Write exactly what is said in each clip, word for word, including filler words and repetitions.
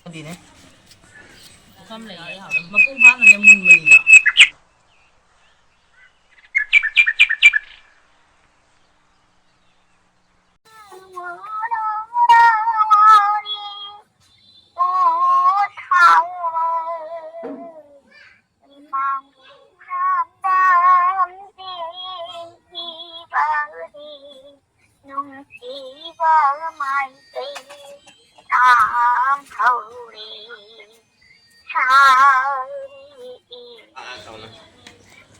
ꯑꯗꯨꯅꯦ꯫ ꯄꯨꯈꯝ ꯂꯩꯌꯦ꯫ ꯃꯄꯨꯡ ꯐꯥꯅꯅꯦ ꯃꯨꯟꯕꯅꯤꯗꯣ꯫ ꯅꯨꯡꯁꯤꯕ ꯃꯥꯏꯀꯩ ꯇꯥꯝꯍꯧꯔꯦ꯫ ꯁꯥꯔꯤ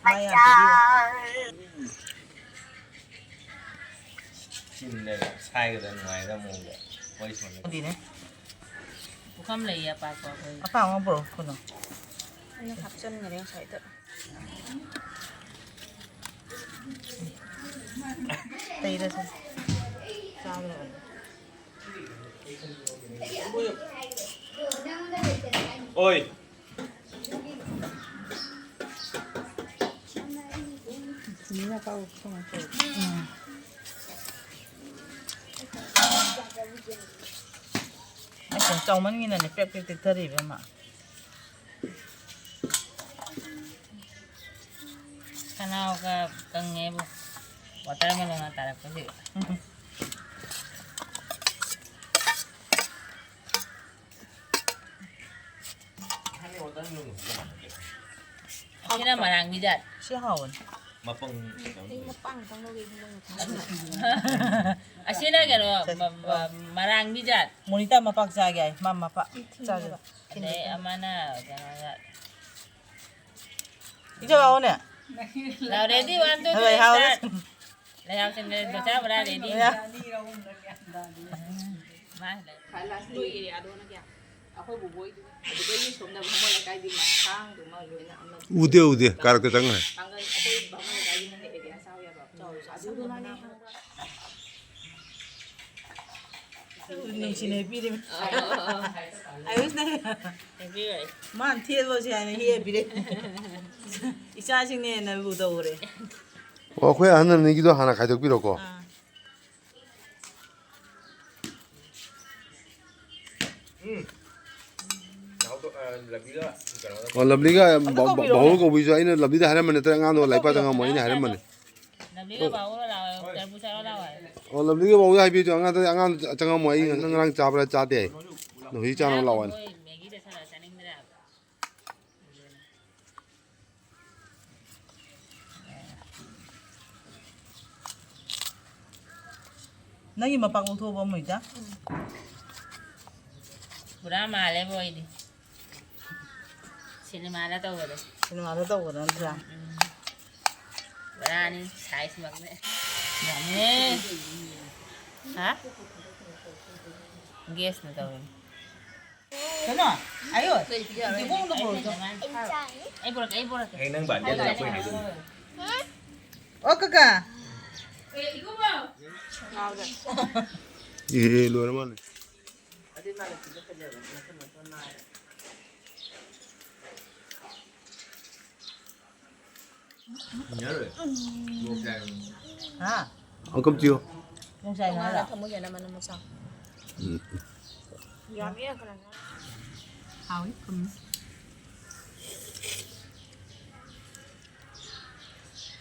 ꯃꯌꯥ꯫ ꯆꯤꯟꯗꯒ ꯁꯥꯏꯒꯗꯕ ꯅꯨꯡꯉꯥꯏꯒꯗꯕ ꯃꯑꯣꯡꯗ ꯋꯥꯔꯤ ꯁꯥꯟꯅ꯫ ꯑꯗꯨꯅꯦ꯫ ꯄꯨꯈꯝ ꯂꯩꯌꯦ ꯑꯄꯥꯛꯄ ꯑꯩꯈꯣꯏ꯫ ꯑꯄꯥꯛꯄ ꯑꯃ ꯄꯨꯔꯛꯑꯣ ꯀꯩꯅꯣ꯫ ꯑꯩꯅ ꯍꯥꯞꯆꯟꯈꯔꯦ ꯉꯁꯥꯏꯗ꯫ ꯇꯩꯔꯁꯦ꯫ ꯆꯥꯕ ꯂꯣꯏꯔꯦ꯫ ꯑꯣꯏ꯫ ꯎꯝ꯫ ꯑꯁ, ꯆꯥꯎꯃꯟꯒꯤꯅꯅꯦ ꯄ꯭ꯔꯦꯛ ꯄ꯭ꯔꯦꯛ ꯇꯦꯛꯊꯔꯤꯕ ꯑꯃ꯫ ꯈꯅꯥꯎꯒ ꯀꯪꯉꯦꯕꯨ꯫ Watermelon ꯇꯥꯔꯛꯄꯁꯤꯗ꯫ ꯑꯁꯤꯅ ꯃꯔꯥꯡꯕꯤ ꯖꯥꯠ꯫ ꯁꯤ ꯍꯥꯎꯕꯅꯤ꯫ ꯃꯄꯪ꯫ ꯑꯩ ꯃꯄꯥꯡ ꯈꯛꯇꯪ ꯂꯧꯒꯦ, ꯏꯕꯨꯡꯉꯣ꯫ ꯑꯁꯤꯅ ꯀꯩꯅꯣ, ꯃ-, ꯃ-, ꯃꯔꯥꯡꯕꯤ ꯖꯥꯠ꯫ ꯃꯣꯅꯤꯇꯥ ꯃꯄꯥꯛ ꯆꯥꯒꯦ ꯍꯥꯏ꯫ ꯃꯥ ꯃꯄꯥꯛ ꯆꯥꯒꯦ꯫ ꯑꯗꯩ ꯑꯃꯅ ꯀꯩꯅꯣ ꯖꯥꯠ꯫ ꯏꯆꯦ ꯂꯥꯛꯑꯣꯅꯦ꯫ ꯂꯥꯛꯑꯣ, ready, one, two, three, ꯂꯩꯍꯥꯎ꯫ Start꯫ ꯂꯩꯍꯥꯎ ꯁꯤꯡꯅ ꯗꯣꯁꯥ ꯕꯣꯔꯥ ready꯫ ꯌꯥ꯫ ꯃꯥ ꯂꯩ꯫ ꯈ꯭ꯋꯥꯏ last ꯂꯣꯏꯔꯦ, ꯑꯗꯣ ꯍꯟꯗꯛꯀꯤ ꯑꯩꯈꯣꯏ ꯕꯣꯕꯣꯏꯗꯨ, ꯑꯗꯨꯗꯩ ꯁꯣꯝꯗ ꯚꯥꯃꯣꯟ ꯂꯩꯀꯥꯏꯒꯤ ꯃꯁꯥꯡꯗꯨꯃ ꯂꯣꯏꯅ ꯑꯃ ꯎꯗꯦ, ꯎꯗꯦ, ꯀꯥꯔꯛꯇ ꯆꯪꯈ꯭ꯔꯦ꯫ ꯄꯥꯡꯒꯜ ꯑꯩꯈꯣꯏ ꯚꯥꯃꯣꯟ ꯂꯩꯀꯥꯏꯒꯤ ꯃꯅꯤꯡ area ꯆꯥꯎ ꯌꯥꯕ꯫ ꯆꯥꯎ, ꯆꯥꯎ꯫ ꯑꯗꯨꯗꯨꯅꯅꯦ ꯈꯪꯕ꯭ꯔꯥ? ꯅꯨꯡꯁꯤꯅ ꯄꯤꯔꯤꯕ꯫ ꯑꯥ, ꯑꯥ, ꯑꯥ꯫ ꯑꯌꯨꯁꯅ ꯍꯦꯄꯤ ꯑꯣꯏ꯫ ꯃꯥꯅ ꯊꯦꯠꯄꯁꯦ ꯍꯥꯏꯅ ꯍꯦꯛ ꯄꯤꯔꯛꯑꯦ꯫ ꯏꯆꯥꯁꯤꯡꯅ ꯍꯦꯟꯅ ꯂꯨ ꯇꯧꯔꯦ꯫ ꯑꯣ, ꯑꯩꯈꯣꯏ ꯑꯍꯟ ꯑꯅꯤꯒꯤꯗꯣ ꯍꯥꯟꯅ ꯈꯥꯏꯗꯣꯛꯄꯤꯔꯣꯀꯣ꯫ ꯑꯥ꯫ ꯎꯝ꯫ ꯅꯥꯎꯇꯣ-, ꯑ, ꯂꯕꯤꯒ ꯀꯩꯅꯣꯒ ꯑꯣ, ꯂꯕꯤꯒ ꯕꯥ-, ꯕꯥ-, ꯕꯥꯍꯨ ꯀꯧꯕꯤꯁꯨ ꯑꯩꯅ ꯂꯕꯤꯗ ꯍꯥꯏꯔꯝꯕꯅꯦ, ꯅꯠꯇ꯭ꯔꯒ ꯑꯉꯥꯡꯗꯣ ꯂꯥꯏꯔꯤꯛ ꯄꯥ ꯆꯪꯉꯝꯃꯣ, ꯑꯩꯅ ꯍꯥꯏꯔꯝꯕꯅꯦ꯫ ꯂꯕꯤꯒ ꯕꯥꯍꯨꯒ ꯂꯥꯛꯑꯣ, ꯇꯔꯕꯨꯖ ꯆꯥꯔꯨ ꯂꯥꯛꯑꯣ ꯍꯥꯏꯌꯣ꯫ ꯑꯣ, ꯂꯕꯤꯒ ꯕꯥꯍꯨꯗ ꯍꯥꯏꯕꯤꯌꯨ, ꯑꯉꯥꯡꯗꯣ, ꯑꯉꯥꯡ ꯆꯪꯉꯝꯃꯣ, ꯑꯩ ꯅꯪ ꯉꯔꯥꯡ ꯆꯥꯕ꯭ꯔꯥ ꯆꯥꯗꯦ ꯍꯥꯏ꯫ ꯅꯈꯣꯏ ꯆꯥꯅꯕ ꯂꯥꯛꯑꯣ ꯍꯥꯏꯅ꯫ ꯃꯣꯏ ꯃꯦꯒꯤꯗ ꯁꯥꯟꯅ ꯆꯥꯅꯤꯡꯗ꯭ꯔꯦ ꯍꯥꯏꯕ꯫ ꯅꯪꯒꯤ ꯃꯄꯥꯛ ꯂꯧꯊꯣꯛꯑꯕ, ꯑꯃꯨꯛꯇ? ꯄꯨꯔꯥ ꯃꯥꯜꯂꯦꯕꯣ ꯑꯩꯗꯤ꯫ ꯁꯤꯅꯦꯃꯥꯗ ꯇꯧꯕꯗꯣ꯫ ꯁꯤꯅꯦꯃꯥꯗ ꯇꯧꯕꯗꯣ ꯅꯠꯇ꯭ꯔꯥ? ꯎꯝ꯫ ꯄꯨꯔꯥꯅꯤ, ꯁꯥꯏꯖꯃꯛꯅꯦ꯫ ꯌꯥꯝꯃꯦ꯫ ꯍꯥ? ꯒꯦꯁꯅ ꯇꯧꯔꯤꯅꯤ꯫ ꯀꯩꯅꯣ? ꯑꯌꯣ, ꯏꯕꯨꯡꯗꯣ ꯄꯨꯔꯛꯑꯣ꯫ ꯑꯩ ꯄꯨꯔꯛꯀꯦ, ꯑꯩ ꯄꯨꯔꯛꯀꯦ꯫ ꯑꯩ ꯅꯪ ꯕꯥꯔꯗꯦꯗ ꯑꯩꯈꯣꯏ ꯍꯥꯏꯗꯣꯏꯅꯤ꯫ ꯑꯣ, ꯀꯀꯥ꯫ ꯑꯦ, ꯂꯣꯏꯔ ꯃꯥꯜꯂꯦ꯫ ꯌꯥꯔꯣꯏ꯫ ꯃꯣꯔꯣꯛ ꯆꯥꯏ꯫ ꯍꯥ? ꯑꯃꯨꯛꯀ ꯆꯤꯌꯣ꯫ ꯃꯣꯔꯣꯛ ꯆꯥꯏ ꯍꯥꯏꯔꯣ? ꯊꯝꯃꯣ ꯌꯥꯅꯤ, ꯃꯅꯝ ꯃꯁꯥ꯫ ꯎꯝ꯫ ꯌꯥꯝꯃꯤ, ꯀꯅꯥꯅ? ꯍꯥꯎꯋꯤ, ꯊꯨꯝꯃꯤ꯫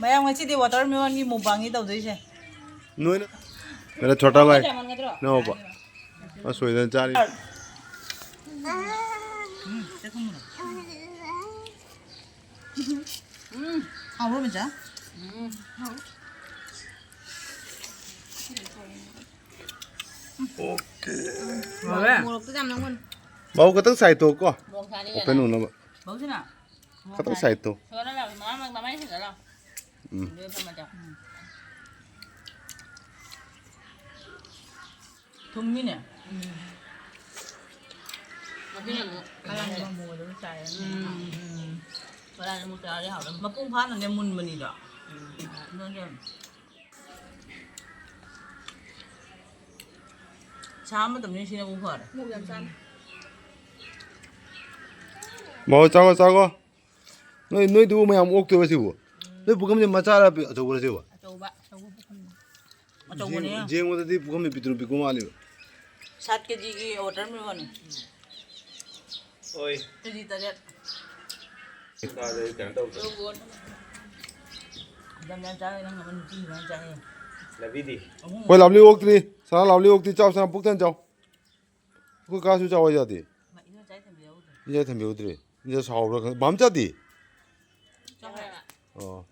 ꯃꯌꯥꯝ, ꯉꯁꯤꯗꯤ watermelon ꯒꯤ mukbang ꯅꯤ ꯇꯧꯗꯣꯏꯁꯦ꯫ ꯅꯣꯏꯅ ꯀꯩꯅꯣ, ꯆꯣꯇꯥ ꯚꯥꯏ꯫ ꯅꯪ ꯎꯕ? ꯑꯁ, ꯁꯣꯏꯗꯅ ꯆꯥꯔꯤ꯫ ꯎꯝ, ꯆꯦ ꯈꯨꯝꯃꯨꯔꯣ꯫ ꯎꯝ, ꯍꯥꯎꯕ꯭ꯔꯣ, ꯃꯆꯥ? ꯎꯝ, ꯍꯥꯎꯋꯤ꯫ ꯃꯣꯔꯣꯛꯇꯨ ꯌꯥꯝ ꯅꯪꯉꯣꯟ꯫ ꯕꯥꯎ, ꯈꯇꯪ ꯁꯥꯏꯠ ꯇꯧꯀꯣ꯫ ꯃꯣꯔꯣꯛ ꯁꯥꯅꯤ open ꯀꯩꯅꯣ꯫ ꯎꯅꯕ꯫ ꯕꯥꯎꯁꯤꯅ? ꯈꯇꯪ ꯁꯥꯏꯠꯇꯣ꯫ ꯁꯣꯗꯥ ꯂꯥꯎ, ꯃꯃꯥ, ꯃꯃꯥ ꯁꯤꯗ ꯂꯥꯎ꯫ ꯎꯝ꯫ ꯑꯗꯨ ꯐꯝꯃꯗꯣ꯫ ꯎꯝ꯫ ꯊꯨꯝꯃꯤꯅꯦ꯫ ꯎꯝ꯫ ꯃꯁꯤꯅ ꯑꯃꯨꯛ ꯀꯌꯥꯝ ꯌꯥꯝ ꯃꯨꯜꯂꯒ ꯆꯥꯏ꯫ ꯎꯝ꯫ ꯎꯝ꯫ ꯀꯌꯥꯝ ꯌꯥꯝ ꯆꯥꯔꯗꯤ ꯍꯥꯎꯗꯣꯏꯅꯣ꯫ ꯃꯄꯨꯡ ꯐꯥꯅꯅꯦ ꯃꯨꯟꯕꯅꯤꯗꯣ꯫ ꯎꯝ꯫ ꯑꯗꯨꯅ ꯁꯥ ꯃꯇꯝꯅꯤ ꯁꯤꯅꯕꯨ ꯐꯔꯦ꯫ ꯃꯣꯔꯣꯛ ꯌꯥꯝ ꯆꯥꯅꯤ꯫ ꯃꯍꯣꯏ, ꯆꯥꯒꯣ, ꯆꯥꯒꯣ꯫ ꯅꯣꯏ, ꯅꯣꯏꯗꯨꯕꯨ ꯃꯌꯥꯝ ꯑꯣꯛꯇꯣꯏꯕ ꯁꯤꯕꯨ? ꯅꯣꯏ ꯄꯨꯈꯝꯁꯦ ꯃꯆꯥꯔ ꯄꯤ-, ꯑꯆꯧꯕꯔ ꯁꯤꯕꯨ? ꯑꯆꯧꯕ, ꯑꯆꯧꯕ ꯄꯨꯈꯝꯅꯤ꯫ ꯑꯆꯧꯕꯅꯦ꯫ ꯌꯦꯡ-, ꯌꯦꯡꯕꯗꯗꯤ ꯄꯨꯈꯝꯁꯦ ꯄꯤꯛꯇ꯭ꯔꯨ ꯄꯤꯛꯄ ꯃꯥꯜꯂꯦꯕ꯫ ꯁꯥꯠ ꯀꯦꯖꯤꯒꯤ ꯋꯥꯇꯔꯃꯦꯂꯣꯟ꯫ ꯍꯣꯏ꯫ ꯀꯦꯖꯤ ꯇꯔꯦꯠ꯫ ꯀꯩꯅꯣ ꯇꯧꯗ꯭ꯔꯣ? ꯌꯥꯝ ꯌꯥꯝ ꯆꯥꯔꯦ ꯅꯪ ꯑꯃ ꯅꯨꯄꯤ ꯑꯗꯨꯃꯥꯏꯅ ꯆꯥꯏꯌꯦ꯫ ꯂꯕꯤꯗꯤ? ꯑꯍꯨꯝ꯫ ꯑꯩꯈꯣꯏ ꯂꯥꯎꯂꯤ ꯑꯣꯛꯇ꯭ꯔꯤ꯫ ꯁꯅꯥ ꯂꯥꯎꯂꯤ ꯑꯣꯛꯇ꯭ꯔꯤ꯫ ꯆꯥꯎ, ꯁꯅꯥ ꯄꯨꯛ ꯊꯟꯅ ꯆꯥꯎ꯫ ꯑꯩꯈꯣꯏ ꯀꯥꯁꯨ ꯆꯥꯎ ꯌꯥꯗꯦ꯫ ꯃꯥ ꯏꯅꯣꯏ ꯆꯥꯏ ꯊꯝꯕꯤꯍꯧꯗ꯭ꯔꯦ꯫ ꯏꯅꯣꯏ ꯊꯝꯕꯤꯍꯧꯗ꯭ꯔꯦ꯫ ꯏꯅꯣꯏ ꯁꯥꯎꯕ꯭ꯔꯥ ꯈꯪꯗꯦ꯫ ꯃꯥꯝ ꯆꯥꯗꯦ? ꯆꯥꯈ꯭ꯔꯦ꯫ ꯑꯣ꯫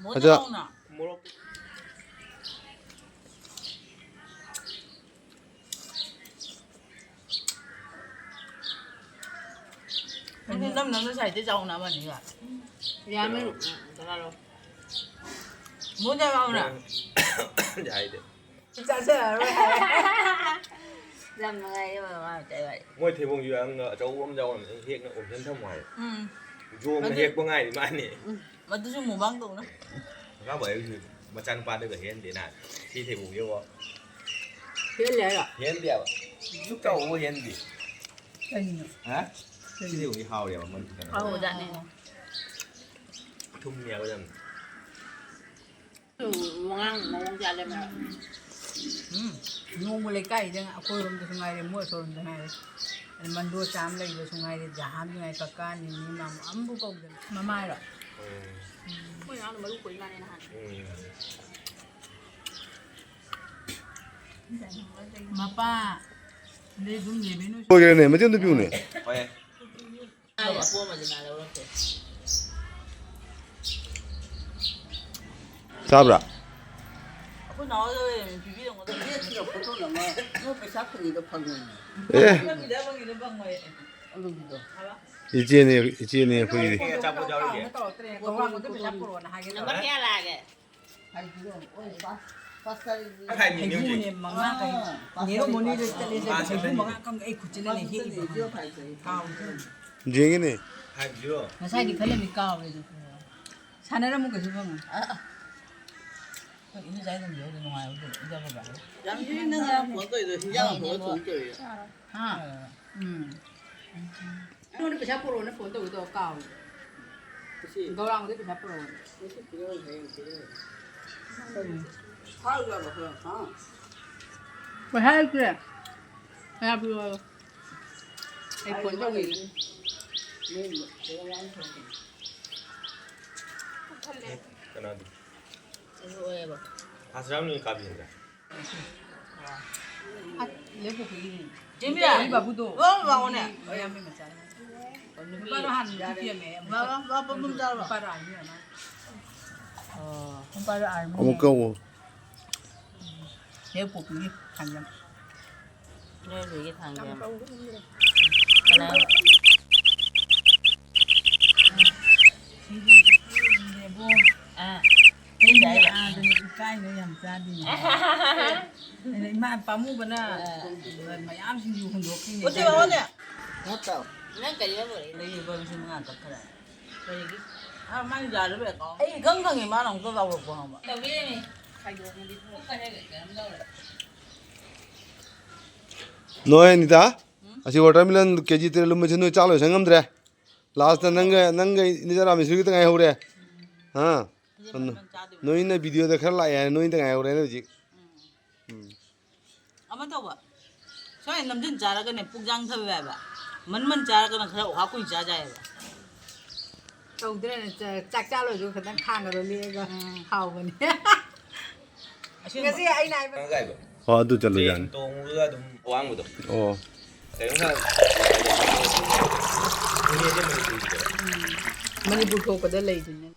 ꯃꯣꯏ ꯑꯆꯥ꯫ ꯆꯥꯎꯅ꯫ ꯃꯣꯔꯣꯛ꯫ ꯅꯪꯁꯨ ꯅꯝ ꯅꯝꯅ ꯁꯥꯏꯗ ꯆꯥꯎꯅ ꯑꯃꯅꯤꯒ꯫ ꯌꯥꯝꯃꯦ꯫ ꯎꯝ, ꯇꯔꯥ ꯂꯧ꯫ ꯃꯣꯏ ꯆꯥꯎꯅ꯫ ꯌꯥꯏꯗ꯫ ꯆꯥꯖꯔꯔꯣꯏ ꯍꯥꯏꯔꯦ꯫ ꯌꯥꯝ ꯅꯨꯡꯉꯥꯏꯌꯦ ꯃꯃꯥ ꯀꯩ ꯋꯥꯔꯤ꯫ ꯃꯣꯏ ꯊꯩꯕꯣꯡꯁꯨ ꯌꯥꯝꯅ ꯑꯆꯧꯕ ꯑꯃ ꯌꯥꯎꯔꯝꯃꯦ꯫ ꯍꯦꯛꯅ ꯑꯣꯝꯁꯤꯟ ꯊꯝꯃꯣ ꯍꯥꯏ꯫ ꯎꯝ꯫ ꯖꯣꯝꯅ ꯑꯗꯨ ꯍꯦꯛꯄ ꯉꯥꯏꯔꯤ ꯃꯥꯅꯤ꯫ ꯎꯝ꯫ ꯃꯗꯨꯁꯨ ꯃꯨꯛꯕꯥꯡ ꯇꯧꯅ꯫ ꯑꯉꯥꯡ ꯑꯣꯏꯔꯤꯁꯨ ꯃꯆꯥꯅꯨꯄꯥꯗꯒ ꯍꯦꯟꯗꯦꯅ ꯁꯤ ꯊꯩꯕꯣꯡꯁꯦ ꯌꯦꯡꯉꯣ꯫ ꯍꯦꯜꯂꯦ ꯍꯥꯏꯔꯣ? ꯍꯦꯟꯗꯦꯕ꯫ ꯁꯨꯛ ꯆꯥꯎꯕ ꯍꯦꯟꯗꯦ꯫ ꯀꯩꯅꯣ? ꯍꯥ? ꯁꯤ ꯊꯩꯕꯣꯡꯁꯦ ꯍꯥꯎꯋꯦꯕ ꯃꯅꯨꯡꯗ꯫ ꯍꯥꯎꯕꯖꯥꯠꯅꯦ꯫ ꯊꯨꯝꯃꯦꯕ ꯌꯥꯝꯅ꯫ ꯎꯝ, ꯅꯣꯡꯃ ꯂꯩꯀꯥꯏꯗ ꯑꯩꯈꯣꯏꯔꯣꯝꯗꯁꯨ ꯉꯥꯏꯔꯦ, ꯃꯣꯏ ꯑꯁꯣꯝꯗ ꯉꯥꯏꯔꯦ꯫ ꯑꯗ ꯃꯟꯗꯣ ꯆꯥꯝ ꯂꯩꯕꯁꯨ ꯉꯥꯏꯔꯦ, ꯖꯍꯥꯟꯁꯨ ꯉꯥꯏꯔꯦ, ꯀꯀꯥ, ꯅꯤꯅꯤ, ꯃꯥꯃ ꯑꯝꯕꯨ ꯀꯧꯗꯅ꯫ ꯃꯃꯥꯏꯔꯣ? ꯎꯝ꯫ ꯑꯩꯈꯣꯏ ꯑꯉꯥꯡꯗꯣ ꯃꯔꯨ ꯀꯣꯏ ꯃꯥꯅꯦ ꯅꯍꯥꯟ꯫ ꯎꯝ꯫ ꯃꯄꯥ, ꯑꯗꯩ ꯑꯗꯨꯝ ꯂꯩꯕꯩ ꯅꯣꯏꯁꯨ꯫ ꯑꯣꯏꯈ꯭ꯔꯦꯅꯦ, ꯃꯆꯦ ꯑꯝꯇ ꯄꯤꯌꯨꯅꯦ꯫ ꯍꯣꯏ꯫ ꯆꯥꯕ꯭ꯔꯥ? ꯑꯩꯈꯣꯏ ꯅꯥꯎ ꯍꯣꯏꯗ ꯂꯩꯔꯝꯃꯤ, ꯄꯤꯕꯤꯔꯝꯒꯗꯕꯅꯤ꯫ ꯄꯩꯁꯥ ꯐꯪꯉꯤꯗꯣ ꯐꯪꯉꯣꯏꯅꯦ꯫ ꯑꯦ꯫ ꯐꯪꯉꯤꯗ, ꯐꯪꯉꯤꯗ ꯐꯪꯉꯣꯏ꯫ ꯑꯂꯨꯒꯤꯗꯣ꯫ ꯏꯆꯦꯅꯦ, ꯏꯆꯦꯅꯦ ꯑꯩꯈꯣꯏꯒꯤꯗꯤ꯫ ꯑꯆꯥꯄꯣꯠ ꯌꯥꯎꯔꯤꯒꯦ꯫ ꯇꯧꯔꯛꯇ꯭ꯔꯦ꯫ ꯒꯧꯔꯥꯡꯕꯗ ꯄꯩꯁꯥ ꯄꯨꯔꯛꯑꯣꯅ ꯍꯥꯏꯒꯦ ꯇꯧꯔꯦ꯫ ꯅꯝꯕꯔ ꯀꯌꯥ ꯂꯥꯛꯑꯒꯦ? ꯍꯥꯏꯕꯤꯔꯣ꯫ ꯑꯣꯏ, ꯄꯥ-, ꯄꯥꯁꯇꯔꯒꯤ ꯍꯥꯏꯕꯤꯅꯦ ꯍꯧꯖꯤꯛ꯫ ꯍꯩꯒ꯭ꯔꯨꯅꯦ ꯃꯉꯥ ꯀꯩ꯫ ꯑꯥ, ꯅꯦꯔꯣ ꯄꯥꯁꯇꯔꯒꯤ ꯃꯣꯅꯤꯗ ꯆꯠꯂꯦ, ꯄꯥꯁꯇꯔꯒꯤ ꯍꯩꯒ꯭ꯔꯨ ꯃꯉꯥ ꯀꯝꯒ ꯑꯩ ꯈꯨꯠꯁꯤꯅ ꯂꯩ ꯍꯦꯛꯏꯕ꯫ ꯄꯥꯁꯇꯔꯒꯤ ꯀꯥꯎꯗ꯭ꯔꯣ? ꯌꯦꯡꯉꯤꯅꯦ꯫ ꯍꯥꯏꯕꯤꯔꯣ꯫ ꯉꯁꯥꯏꯗꯤ ꯈꯜꯂꯝꯃꯤ ꯀꯥꯎꯔꯦ ꯑꯗꯨ꯫ ꯁꯥꯟꯅꯔꯝꯃꯨ ꯀꯩꯁꯨ ꯈꯪꯉꯣꯏ꯫ ꯑꯥ꯫ ꯍꯣꯏ, ꯏꯅꯦ ꯆꯥꯏ ꯊꯝꯕꯤꯍꯧꯗꯦ, ꯅꯨꯡꯉꯥꯏꯍꯧꯗꯦ, ꯏꯟꯖꯥꯡ ꯀꯩꯀꯥ꯫ ꯌꯥꯝ ꯊꯤꯅ ꯅꯪ ꯌꯥꯝ ꯐꯣꯟ ꯇꯧꯔꯤꯗꯣ, ꯍꯤꯟꯖꯥꯡ ꯑꯐꯕ ꯊꯣꯡ ꯇꯧꯔꯤꯔꯣ? ꯍꯥ? ꯎꯝ꯫ ꯑꯩꯉꯣꯟꯗ ꯄꯩꯁꯥ ꯄꯨꯔꯛꯑꯣꯅ ꯐꯣꯟ ꯇꯧꯒꯦ ꯇꯧꯔ ꯀꯥꯎꯔꯦ꯫ ꯉꯁꯤ? ꯒꯧꯔꯥꯡꯗꯩ ꯄꯩꯁꯥ ꯄꯨꯔꯛꯑꯣꯅ꯫ ꯉꯁꯤ ꯄꯤꯔꯛꯑꯣꯏ, ꯍꯌꯦꯡ ꯄꯤꯔꯛꯑꯣꯏ꯫ ꯀꯔꯤ? ꯊꯥꯔꯨ ꯌꯥꯕ꯭ꯔꯣ ꯈꯔ? ꯍꯥ? ꯀꯩ ꯍꯥꯏꯔꯛꯀꯦ? ꯀꯌꯥ ꯄꯤꯌꯣ ꯍꯥꯏꯌꯣ? ꯑꯩ ꯐꯣꯟ ꯇꯧꯈꯤꯒꯦ꯫ ꯀꯅꯥꯗꯤ? ꯑꯗꯨ ꯑꯣꯏꯌꯦꯕ꯫ ꯐꯥꯁꯔꯥꯝꯅꯤ ꯀꯥꯕꯤꯗ꯭ꯔꯥ? ꯖꯦꯃꯤꯌꯥ! ꯑꯩ ꯕꯥꯕꯨꯗꯣ꯫ ꯑꯣ, ꯂꯥꯛꯑꯣꯅꯦ꯫ ꯃꯌꯥꯝꯕꯩ ꯃꯆꯥꯅꯦ꯫ ꯅꯨꯄꯥꯗꯣ ꯍꯥꯟꯅ ꯅꯨꯄꯤ ꯄꯤꯔꯝꯃꯦ꯫ ꯂꯥꯛꯑꯣ, ꯂꯥꯛꯑꯣ, ꯄꯥꯕꯨꯡ ꯆꯥꯔꯣ꯫ ꯅꯨꯄꯥꯗꯣ ꯑꯥꯔꯃꯤ ꯑꯣꯏꯔ ꯃꯥꯜꯂꯦ꯫ ꯑꯣ꯫ ꯅꯨꯄꯥꯗꯣ ꯑꯥꯔꯃꯤꯅꯦ꯫ ꯑꯃꯨꯛ ꯀꯧꯋꯣ꯫ ꯍꯦꯛ ꯄꯣꯛꯄꯤꯒꯤ ꯊꯥꯡꯖꯝ꯫ ꯅꯣꯏ ꯍꯧꯖꯤꯛꯀꯤ ꯊꯥꯡꯖꯝ꯫ ꯀꯅꯥ? ꯑꯥ꯫ ꯑꯩꯅ ꯑꯥꯗꯅꯦ ꯏꯀꯥꯏꯅ ꯌꯥꯝ ꯆꯥꯗꯦ꯫ ꯑꯗ ꯏꯃꯥ ꯄꯥꯝꯃꯨꯕꯅ ꯃꯌꯥꯝ ꯁꯤꯡꯖꯨ ꯍꯨꯟꯗꯣꯛꯈ꯭ꯔꯤꯅꯦ꯫ ꯎꯠꯁꯤ ꯂꯥꯛꯑꯣꯅꯦ꯫ ꯅꯪ ꯀꯔꯤ ꯑꯃ ꯂꯩ? ꯂꯩ, ꯂꯨꯄꯥ ꯂꯤꯁꯤꯡ ꯃꯉꯥ ꯀꯛꯈ꯭ꯔꯦ꯫ ꯀꯔꯤꯒꯤ? ꯑꯥ, ꯃꯥꯒꯤ ꯌꯥꯗꯕ account꯫ ꯑꯩ ꯏꯈꯪ ꯈꯪꯉꯦ, ꯃꯥꯅ ꯑꯃꯨꯛꯇ ꯂꯥꯎꯔꯛꯄ ꯈꯪꯉꯕ? ꯇꯧꯕꯤꯔꯤꯅꯦ꯫ ꯈꯥꯏꯗꯣꯛꯑꯝꯃꯗꯤ ꯄꯨꯛꯀꯁꯦ ꯀꯩꯅꯣꯝ ꯇꯧꯔꯦ꯫ ꯅꯣꯏ ꯑꯅꯤꯗ? ꯎꯝ? ꯑꯁꯤ watermelon ꯀꯦ ꯖꯤ ꯇꯔꯦꯠ ꯂꯨꯝꯕꯁꯦ ꯅꯣꯏ ꯆꯥ ꯂꯣꯏꯁꯟ ꯉꯝꯗ꯭ꯔꯦ? Last ꯅꯪꯒ, ꯅꯪꯒ ꯏꯅꯦꯆꯥ ꯔꯥꯃꯦꯁꯣꯔꯤꯒꯤ ꯈꯤꯇꯪ ꯉꯥꯏꯍꯧꯔꯦ꯫ ꯍꯥ? ꯁꯤꯗꯤ ꯃꯟ ꯃꯟ ꯆꯥꯗꯣꯏꯕ꯫ ꯅꯣꯏꯅ video ꯗ ꯈꯔ ꯂꯥꯛꯑꯦ ꯍꯥꯏ, ꯅꯣꯏꯗ ꯉꯥꯏꯍꯧꯔꯦ ꯍꯧꯖꯤꯛ꯫ ꯎꯝ꯫ ꯎꯝ꯫ ꯑꯃ ꯇꯧꯕ꯫ ꯁꯨꯃꯥꯏꯅ ꯅꯝꯖꯤꯟ ꯆꯥꯔꯒꯅꯦ ꯄꯨꯛ ꯌꯥꯡꯊꯕ ꯌꯥꯏꯕ꯫ ꯃꯟ ꯃꯟ ꯆꯥꯔꯒꯅ ꯈꯔ ꯑꯣꯍꯥ ꯀꯨꯏ ꯆꯥ ꯌꯥꯏꯕ꯫ ꯇꯧꯗ꯭ꯔꯦꯅꯦ, ꯆꯥ-, ꯆꯥꯛ ꯆꯥ ꯂꯣꯏꯔꯁꯨ ꯈꯤꯇꯪ ꯈꯥꯡꯒꯗꯣ ꯂꯦꯛꯑꯒ ꯎꯝ꯫ ꯍꯥꯎꯕꯅꯦ꯫ ꯑꯁꯦꯡꯕ꯫ ꯉꯁꯤ ꯑꯩꯅ ꯍꯥꯏꯕ꯫ ꯀꯥꯏꯕ? ꯑꯣ, ꯑꯗꯨ ꯆꯠꯂꯨ train ꯌꯥꯅꯤ꯫ ꯇꯣꯡꯕꯗ ꯑꯗꯨꯝ ꯑꯋꯥꯡꯕꯗꯣ꯫ ꯑꯣ꯫ ꯀꯩꯅꯣꯝ ꯁꯥ-, ꯃꯅꯤꯄꯨꯔ ꯊꯣꯛꯄꯗ ꯂꯩꯗꯣꯏꯅꯦ꯫